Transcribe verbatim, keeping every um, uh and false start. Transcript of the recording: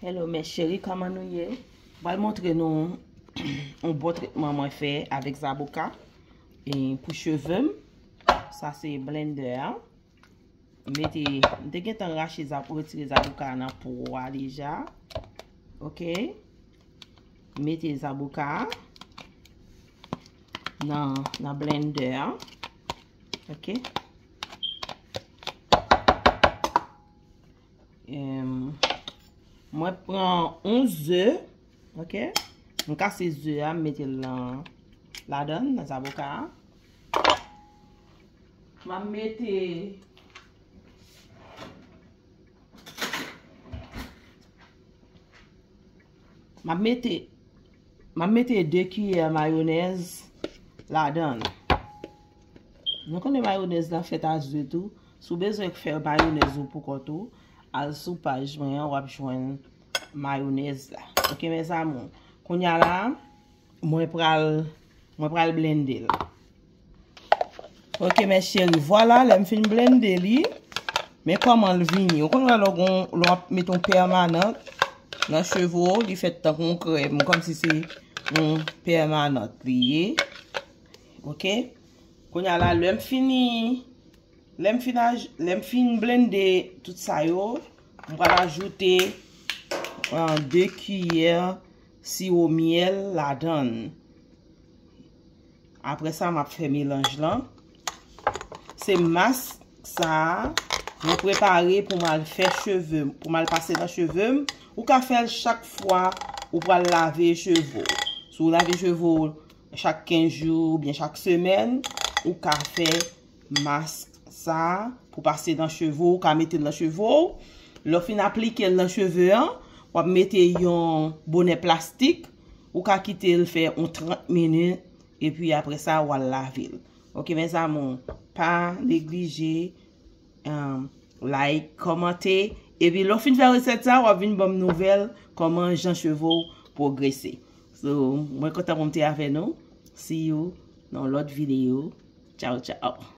Hello mes chéris, kòman nou ye? Mwen pral montre nou yon bon tretman mwen fè avèk zaboka e pou cheve m. Sa se blender an. M mete, m te gentan rache zab-, retire zaboka nan po a deja. Ok. M mete zaboka nan, nan blender an. Ok. Em, mwen pran yon ze, ok? M kase ze a, m mete l nan, ladan, nan zaboka a. M ap mete, m ap mete, m ap mete de kiyè mayonèz ladan. Nou konnen mayonèz la fèt a ze tou. Si w bezwen fè mayonèz ou pou kont ou, al sou paj mwen an, w ap jwenn mayonèz la. Ok mes amours. Kounye a la, mwen pral, mwen pral blende l. Ok mes chéris, vwala, lè m fin blende li, men kòman l vini. Ou konn wè lè w gon, lè w ap met yon pèmanant nan cheve w, li fèt tankou yon krèm, kòmsi se yon pèmanant li ye. Ok? Kounye a la, lè m fini, lè m fin aj-, lè m fin blende tout sa yo, m pral ajoute, ah, de kiyè siwo myèl ladan l. Apre sa, m ap fè melanj lan. Se mask sa a, mwen prepare pou m al fè cheve m, pou m al pase nan cheve m. Ou ka fè l chak fwa ou pral lave cheve w. Si w lave cheve w chak kenz jou oubyen chak semèn, ou ka fè mask sa a pou pase nan cheve w, ou ka mete l nan cheve w. Lè w fin aplike l nan cheve an, w ap mete yon bonè plastik, ou ka kite l fè yon trant minit, epi apre sa, w al lave l. Ok mes amours, pa neglije, um, like, kòmante, epi lè w fin fè resèt sa, w ap vin ban m nouvèl kòman jan cheve w pwogrese. So, mwen kontan pou m te avè nou. See you nan yon lòt videyo. Tchao, tchao.